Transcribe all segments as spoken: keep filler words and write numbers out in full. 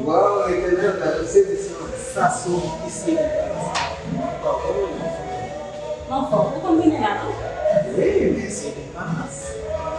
Waw, Letènèl, gade sezisman, sa se yon misye ki pase. Waw, kòman w ye? M anfòm. Ou konn vini la, non? Wi, men se de pas.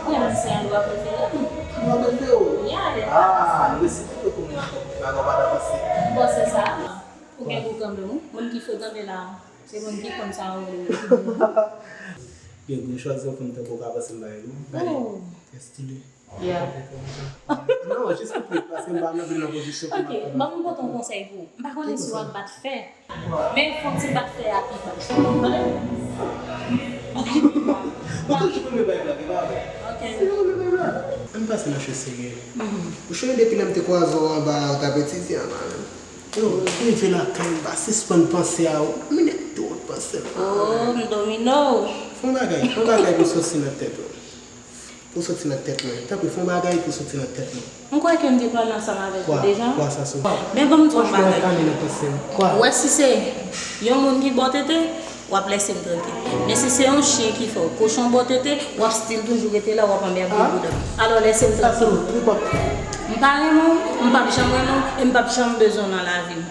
Wi, men se andwa prefere m. Andwa prefere w? Ya, ya. Ah, nou resite pou koumen ankò. Bagay w pa ta panse. Bon, se sa. Ou gen gou kanmenm, wi. Moun ki frekan de la, se moun ki konn sa yo rele. Yo, nou chwazi yon fanm tankou w ka panse m ba li, non? Gade, oh, trè stile. Yeah. Non, jis pou pli, paske m pa nan vin nan pozisyon pou m ap fè. Ok, ban m pote yon konsèy pou ou. M pa konnen si w ap bat fè, men fò w ti bat fè a pi fò. Tande? Ou toujou renmen bay blag, e pa vre? Ok. Ou toujou renmen bay blag. Ann pase nan choz serye. Mhm. Ou chonje depi lè m te kwaze w anba, w t ap etidye anba menm. Yo, m rive lakay, m pa sispann panse a ou. M nèt tout panse m. Oh, m domine w. Fè yon bagay, fè yon bagay pou soti nan tèt ou. Pou soti nan tèt mwen. Tanpri, fè yon bagay pou soti nan tèt mwen. M kwè ke m te pale ansanm avèk ou deja. Kwa, kwa sa sou? Men ban m di w yon bagay. Franchman, w kale nan panse m. Kwa? Ou wè si se yon moun ki ba w tete, w ap lese m trankil. Men si se yon chen ki fè w, kochon ba w tete, w ap still toujou rete la, w ap anmède bouda m. Alò, lese m trankil. M pa renmen w, m p ap janm renmen w, e m p ap janm bezwen w nan lavi m.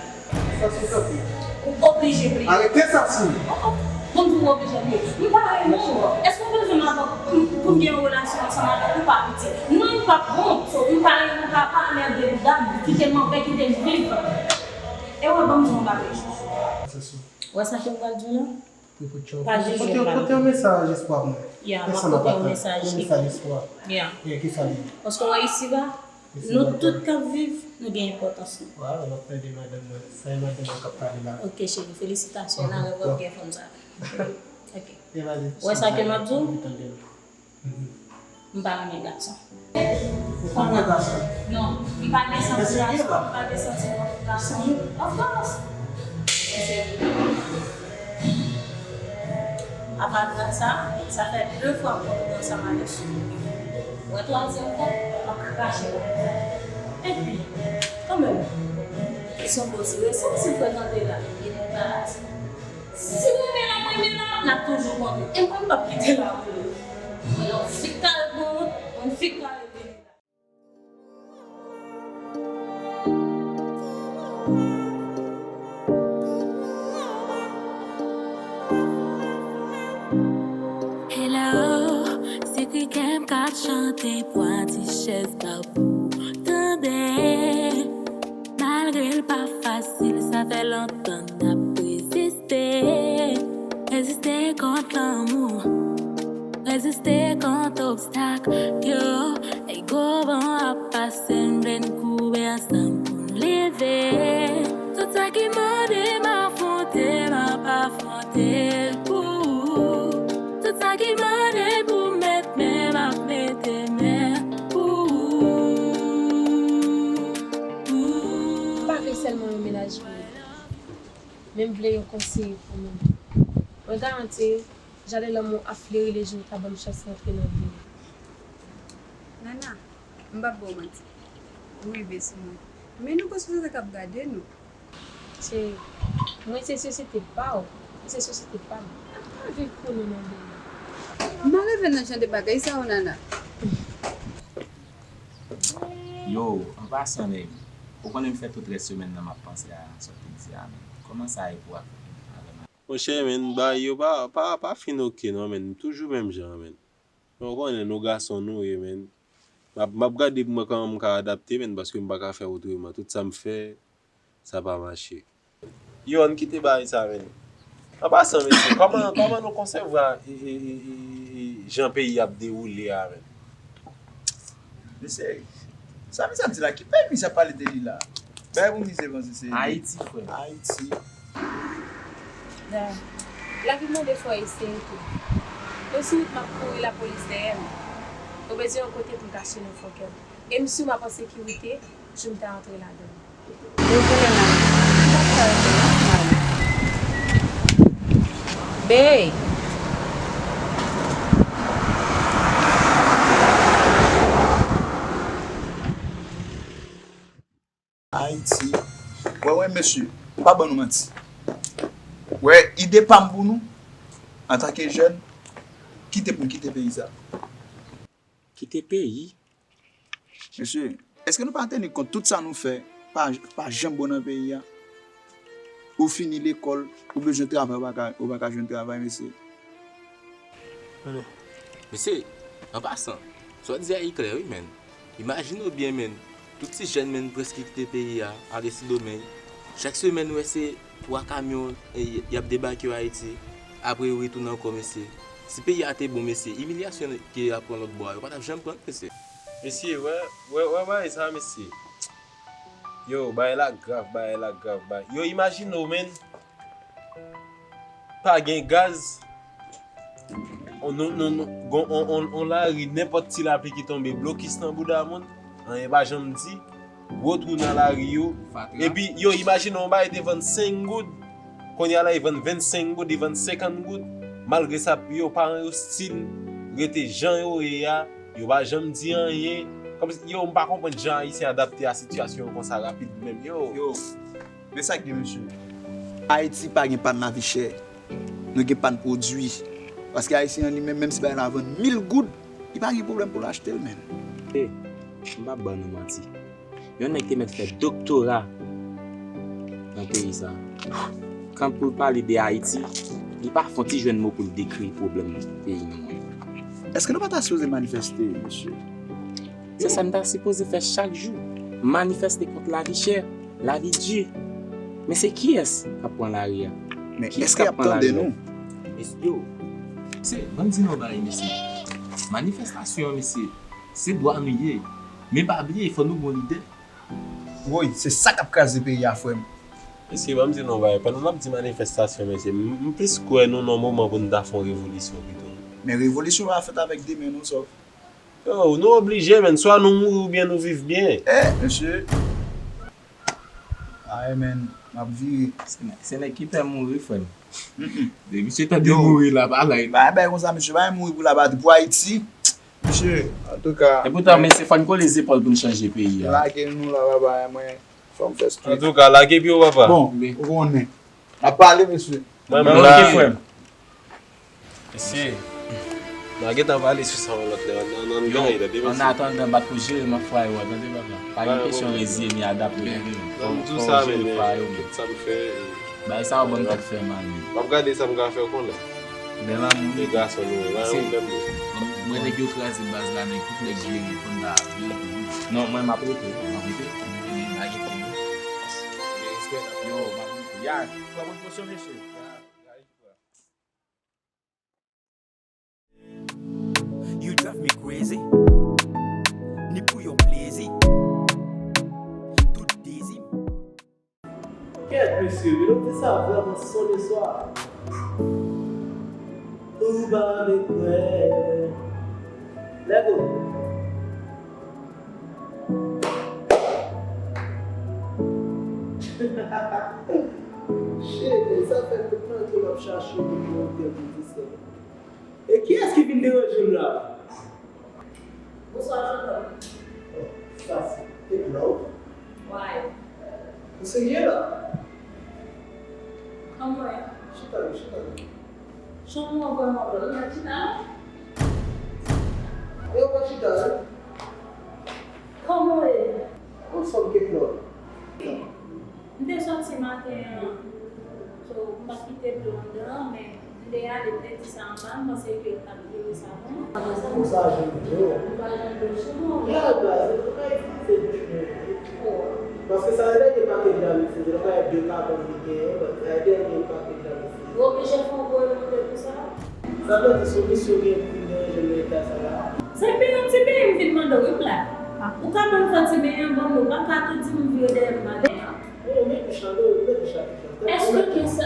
Ou oblije pliye. Arete sa sou. Oh, oh. Bon, pou w oblije pliye. M pa renmen w. Èske w bezwen m avè w pou, pou m gen yon relasyon ansanm avèk ou pa piti? Non, m p ap bon. So, m pa renmen w, papa, anmède bouda m, kite m anpè, kite m viv. E w ap ban m di yon bagay, chouchou. Sa sou. Wè sa ke m pral di w la? Pa jije m. Pote yon mesaj espwa pou mwen. Ya, m ap pote yon mesaj. Yon mesaj espwa. Ya. Kisa li ye? Paske w wè isiba, nou tout k ap viv, nou gen enpòtans nou. Waw, m ap tande madanm mwen. Sa e madanm mwen k ap pale la. Ok, cheri, felisitasyon. Nan rèv w ap gen fanm sa. Ok. Ou wè sa ke m ap di w? M pa renmen gason. Ou pa renmen gason? Non, m pa gen santi gason, m pa gen santiman pou gason. Of course! Apa de sa, sa fè de fwa m kontre ansanm avèk sou. Wè twazyèm fwa, m ap krache nan men. Epi, kanmenm, li se yon bon ti reso, si l frekante la, li pa. Si mwen renmen l, mwen renmen l, n ap toujou kontre. E mwen, m p ap kite l a pou li. Mwen, yon fi k ka reprann, yon fi k ka revini la. Hello, se kri kè m k ap chante pou atis chèz la pou tande. Malgre l pa fasil, sa fè lontan n ap reziste. Reziste kont lanmou, reziste kont obstak yo. Lè gwo van ap pase, n vle n kouri ansanm pou n leve. Tout sa ki mande m afwonte, m ap afwonte l pou ou. Tout sa ki mande pou m met men, m ap mete men pou ou. M pa vle sèlman yon mennaj pou ou, men m vle yon konseye pou nou. Mwen garanti, jalen lanmou ap fleri lejou w ta ban m chans rantre nan vi w. Nana, m p ap ba w manti. Ou rive sou mwen. Men nou gon sosyete k ap gade nou. Cheri, mwen se sosyete pa w, ou se sosyete pa m. N ap pa viv pou nou non, baby. M pa leve nan jan de bagay sa yo, Nana. Yo, an pasan, men, ou konnen m fè tout rès semèn nan m ap panse a sa w te di a, men. Kòman sa ye pou w ak avè m? Monchè, men, bagay yo pa, pa, pa fin oke non, men. M toujou menm jan, men. Men w konnen, nou gason nou ye, men. M ap, m ap gade pou m wè kòman m ka adapte, men, paske m pa ka fè otreman. Tout sa m fè, sa pa mache. Yo, ann kite bagay sa, men. An pasan, mesye, kòman, kòman nou konsevwa, e, e, e, e, e, jan peyi ap dewoule a, men? Mesye, sa misye ap di la, ki peyi misye ap pale de li la? Bagay pou mize panse se Ayiti, frè. Ayiti. Lavi mande fò eseye tou. Mwen sou wout m ap kouri lapolis dèyè m. Mwen bezwen yon kote pou m kache nan fon kè m. E m si m ap an sekirite, jou m ta antre ladan l. Desolé, Nana. M pa ka rete non, Nana. Bey! Ayiti. Wè, wè, mesye, pa ban nou manti. Wè, ide pa m pou nou, antanke jèn, kite pou n kite peyi sa. Kite peyi? Mesye, èske nou pa teni kont tout sa nou fè pa, pa janm bon nan peyi a. Ou fini lekòl, ou bezwen travay, ou pa ka, ou pa ka jwenn travay, mesye. Mesye, an pasan, sa w di a e klè wi, menn. Imajine w byen, menn. Tout ti jèn, menn, prèske kite peyi a, ale Sendomeng. Chak semèn, w wè se twa kamyon, e, y ap debake yo Ayiti. Apre, yo retounen ankò, mesye. Si peyi a te bon, mesye, imilyasyon ke y ap pran lòt bò a, yo pa t ap janm pran l, mesye. Mesye, wè, wè, wè bagay sa, mesye. Yo, bagay la grav, bagay la grav, bagay. Yo, imajine w, menn. Pa gen gaz. On, on, on, on, on, on lari, nenpòt ti lapli ki tonbe, blokis nan bouda moun. Anyen pa janm di. Gwo twou nan lari yo. Epi, yo, imajine yon bagay te vann senk goud. Kounye a la, li vann vennsenk goud, li vann senkant goud. Malgre sa, yo, paran yo still rete jan yo ye a. Yo pa janm di anyen. Kòmsi, yo, m pa konprann jan Ayisyen adapte a sitiyasyon yo konsa rapid menm. Yo. Yo. Men sa k gen, mesye. Ayiti pa gen pàn lavi chè. Nou gen pàn pwodui. Paske Ayisyen an li menm, menm si bagay la vann mil goud, li pa gen pwoblèm pou l achte l, menn. E, m p ap ban nou manti. Yon nèg te mèt fè doktora nan peyi sa. Kan pou l pale de Ayiti, li pa fè yon ti jwenn mo pou l dekri pwoblèm peyi nou an. Èske nou pa ta sipoze manifeste, mesye? Se sa n ta sipoze fè chak jou. Manifeste kont lavi chè, lavi di. Men se kiyès k ap pran lari a? Men èske y ap tande nou? Mesye, yo, se, ban m di nou yon bagay, mesye. Manifestasyon, mesye, se dwa nou ye. Men pa bliye, fò nou gon lidè. Woy, se sa k ap kraze peyi a, frè m. Mesye, ban m di nou yon bagay. Pandan n ap di manifestasyon, mesye, m, m plis kwè nou nan moman pou n ta fè yon revolisyon pito. Men revolisyon pa fèt avèk de men, non, sòf. Yo, nou oblije, menn. Swa nou mouri oubyen nou viv byen. Eh, mesye. Ay, menn, m ap vire. Se nè-, se nèg ki pè mouri, frè m. Mm-mm. Depi misye tande mouri la, pa lay. Bay, bay konsa, mesye, bay mouri pou la patri, pou Ayiti. Mesye, antouka. Epoutan, men se fò n kole zepòl pou n chanje peyi a. Lage nou la, papa, mwen, fò m fè street. Antouka, lage pye w, papa. Bon, ou konnen. N ap pale, mesye. Mwen, mwen la. Ok, frè m. Mesye, n a gentan pale sou sa yon lòt lè. Ann, ann, ann, yo, gade, tande, mesye. An atandan, bat pou jere mafwa yo a, tande, papa. Pa gen kesyon reziye ni adapte, tande, non. Fò, fò jere pa yo menm. Tout sa m fè, bagay sa yo ban m tèt fè mal, wi. M ap gade sa m ka fè konnen. Bèl amour. E gason nou ye, pa gen pwoblèm, non. Mwen, nèg yo kraze baz la, men tout nèg jere, fò n ta jere tou, wi. Non, mwen, m ap rete. M ap rete. Ebyen, n a gen pwoblèm. Gen respè, n ap yo, m ap rete. Ya, pran prekosyon, mesye. You drive me crazy. Ni pou yon plezi. Tout dezi m. Kèt, mesye, melodi sa vrèman sonn e swa. Ou pa vle kwè. Let go. Cheri, sa fè lontan ke m ap chache yon pwodiktè pou di sa. E kiyès ki vin deranje m la? Bonswa, jennonm. Oh, sa se Kate Love. Why? Ou serye la? Kòman w ye? Chita, wi, chita, wi. Chanm ou an vrèman bèl. Ou mèt chita non? E ou pa chita, wi. Kòman w ye? Anfòm, Kate Love. M te sòti maten an, so, m pa t kite dlo anndan an, men m te ale, m te di sa anba, m panse ke yo t ap jere sa pou mwen. Ou sa jwenn dlo? M pa jwenn dlo sou mwen. Ya, baz, ou ka itilize douch mwen. Oh. Paske sa a dènye pake dlo m itilize, donk, a de katon li genyen, donk, sa a dènye pake dlo m itilize. Ou oblije fè yon gwo remonte pou sa? Sa vle di, sou misyon gen pou deranje m nan eta sa la? Se pi yon ti benyen m vin mande w wi, Black. Ou ka ban m fè ti benyen an, ban m, ou pa ka tou di m vire dèyè m pale. Oh, men douch la, men, men douch la, men douch la. Èske gen sa?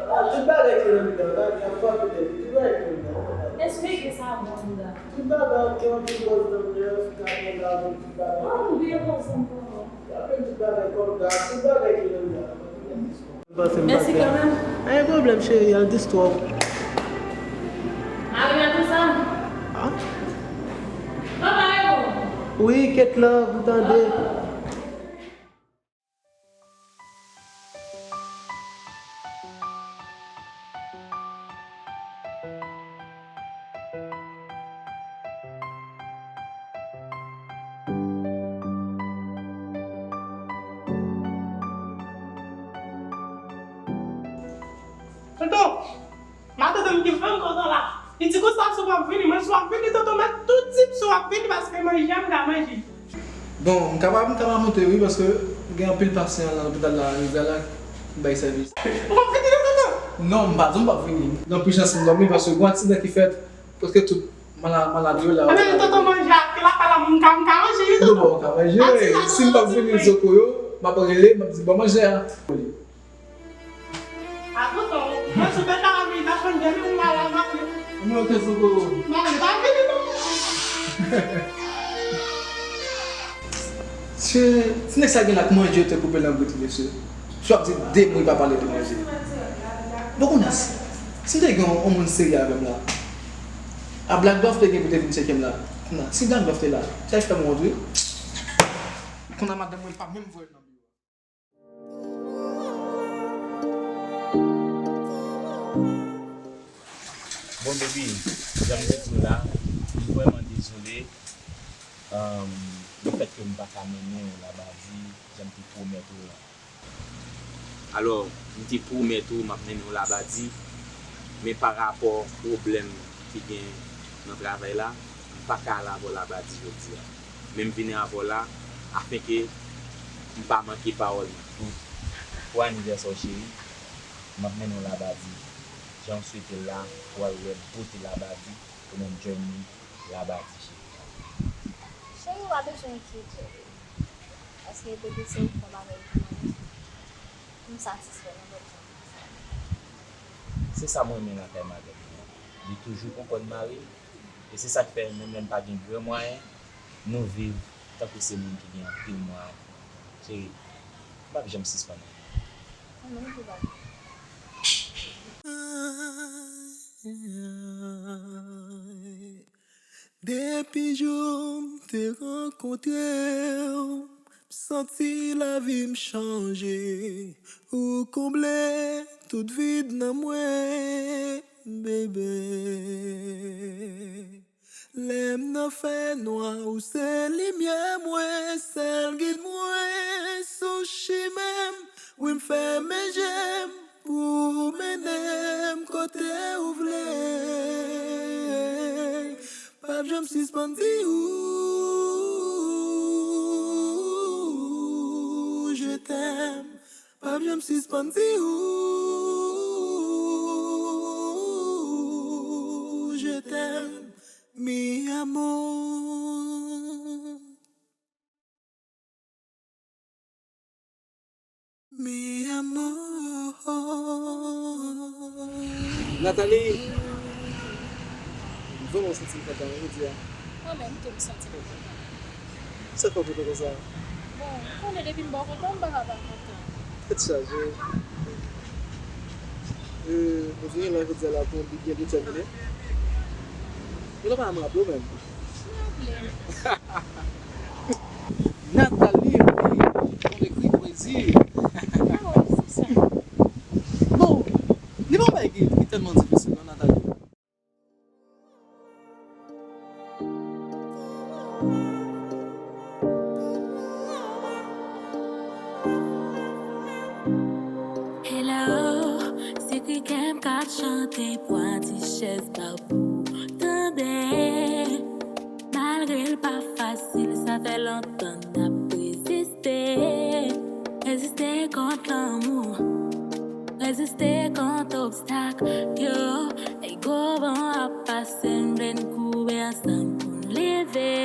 Ah, tout bagay ki nan mitan la, y ap frape tèt li, tout bagay ki nan mitan la. Èske gen savon anndan? Tout bagay, gen anpil bòz nan mitan, tout bagay la, tout bagay. Oh, m byen kontan pou ou. Y ap jwenn tout bagay kòm gaz, tout bagay ki nan mitan la. Mèsi kanmenm. Pa gen pwoblèm, cheri, al distwè w. Mari m ap di sa. Ah? Papa, e bon? Wi, Kate Love, ou tande? Tonton, matant m ki vann tonton la. Li di konsa, si w ap vini, mwen si w ap vini, tonton, mwen tou tip si w ap vini, paske manje a m ka manje. Bon, m kapab, m kapab monte wi, paske gen anpil pasyan nan lopital la, rivyè la, ki bay sèvis. Ou p ap vini non, tonton? Non, m pa di w m p ap vini. Nan pi chans m dòmi, paske gon aksidan ki fèt, prèske tout mala-, malad yo la. Ebyen, tonton, manje a, ke lakay la, m ka, m ka manje wi, tonton. Non, ou ka manje. Si m p ap vini, zoko yo, m ap rele, m ap di, "Bon, manje a." A tonton, mwen sou bèt la, m ap vin aprann dèmen ou malad, m ap vin. Mwen, ke zoko yo. Malad, pa vini non. Se, se nèg sa gen la k manje yo te koupe nan bout li, mesye. Si w ap di de mo, li pa pale de manje. Bon, kounye a, si, si m te gen yon, yon moun serye avè m la, a Black Dove te gen pou te vin tcheke m la. Kounye a, si Black Dove te la, sa t ap fè m wont wi. Kounye a, madanm mwen pa menm voye l nan biwo a. Bon, baby, jan m te di w la, m vrèman dezole, um, lefètke m pa ka mennen w Labadi, jan m te pwomèt ou la. Alò, m te pwomèt ou m ap mennen w Labadi, men pa rapò pwoblèm ki gen nan travay la, m pa ka al avè w Labadi jodi a. Men m vini avè w la, afenke m pa manke pawòl mwen. Pou anivèsè w, cheri, m ap mennen w Labadi. Jan w swete l la, w al wè bote Labadi, ou menm join nou Labadi, cheri. Cheri, w pa bezwen enkyete w. Paske depi se ou k fè bagay pou mwen, m satisfè nan lòt jan konsa. Se sa m renmen lakay madanm mwen. Li toujou konprann mari l. E se sa k fè, menm lè n pa gen gran mwayen, nou viv tankou se moun ki gen anpil mwayen. Cheri, m p ap janm sispann renmen w. Mwen menm tou, papi. Depi jou m te rankontre w, m santi lavi m chanje. Ou konble tout vid nan mwen, bebe. Lè m nan fènwa, ou se limyè mwen, sèl gid mwen sou chimen m. Wi, m fèmen je m pou w mennen m kote ou vle. P ap janm sispann di ou, je t'aime. P ap janm sispann di ou, je t'aime, mi amor. Mi amor. Nathalie, m vrèman santi m kontan jodi a. Mwen menm tou, m santi m kontan. Sa k fè w kontan konsa? Bon, ou konnen depi m bò kontan, m pa ka pa kontan. Tèt chaje. Euh, ou vini la jodi a la pou yon bi byen detèmine. Ou pa janm raple w menm. M raple m. Nathalie, wi, konn ekri pwezi. Ah wi, se sa. Bon, li pa yon bagay ki, ki tèlman difisil non, Nathalie. Hello, se kri kè m k ap chante, pwa ti chèz pa pou tande. Malgre l pa fasil, sa fè lontan n ap reziste. Reziste kont lanmou, reziste kont obstak yo. Lè gwo van ap pase, n vle n kouri ansanm pou n leve.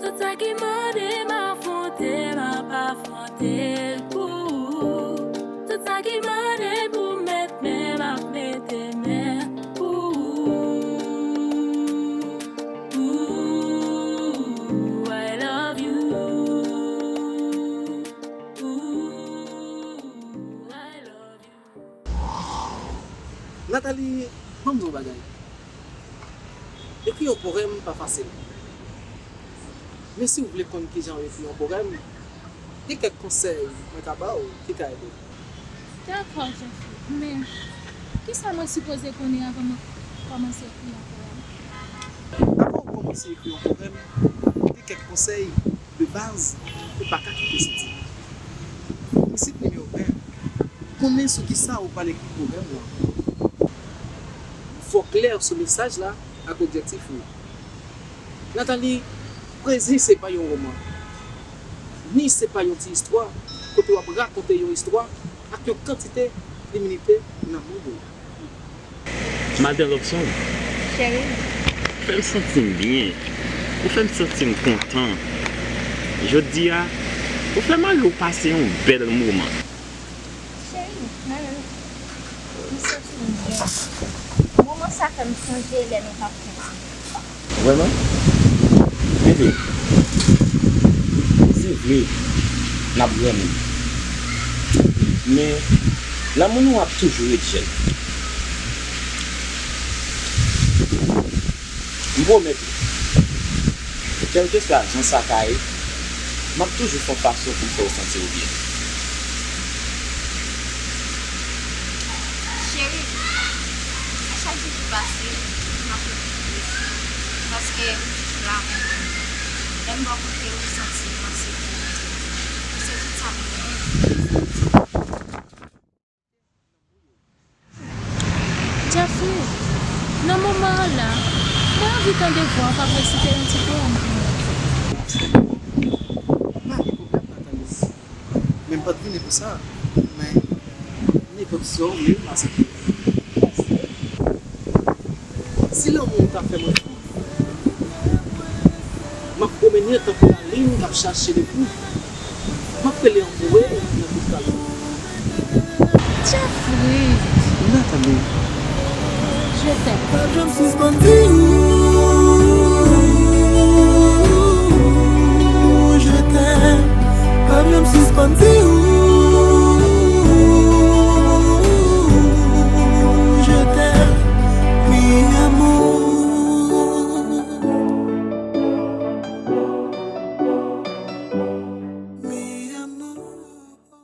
Tout sa ki mande m afwonte, m ap afwonte l pou ou. Tout sa ki mande pou m met men, m ap mete men pou ou. Ooh, I love you. Ooh, I love you. Nathalie, ban m di w yon bagay. Ekri yon powèm pa fasil. Men si w vle konn kijan w ekri yon powèm, gen kèk konsèy mwen ka ba w ki ka ede w. Dakò, Jeffrey, men kisa mwen sipoze konnen avan mwen kòmanse ekri yon powèm? Avan w kòmanse ekri yon powèm, gen kèk konsèy de baz ou pa ka kite soti. Prensip nimewo en, konnen sou kisa ou pral ekri powèm lan. Fò w klè sou mesaj la ak objektif ou. Nathalie, pwezi se pa yon woman, ni se pa yon ti istwa kote w ap rakonte yon istwa ak yon kantite diminite nan moun yo. Madan Lobson, Cheri, ou fè m santi m byen. Ou fè m santi m kontan. Jodi a, ou fè mari w pase yon bèl moman. Cheri, mwen menm, m santi m byen. Moman sa fè m sonje lè nou t ap fè. Vrèman? Bebe, se vre, n ap granmoun. Men, lanmou nou ap toujou ret jèn. M pwomèt ou, kèlkeswa jan sa ka ye, m ap toujou fè yon fason pou m fè w santi w byen. Cheri, a chak jou ki pase, m ap retounen plezi. Paske ou toujou la pou mwen. Lè m bò kote ou, m santi m an sekirite. E se tout sa m renmen. Jeffrey, nan moman an la, mwen anvi tande vwa w k ap resite yon ti powèm pou mwen. M pa gen pwoblèm, Nathalie. Men m pa t vini pou sa. Men, nenpòt sa w vle, m aksepte. Si lanmou w ta fè mwen fou, m ap pwomennen tankou lalin k ap chache lefou. M ap rele anmouwe nan tout kalbou. Jeffrey, Nathalie. Je t'aime. Pa janm sispann di m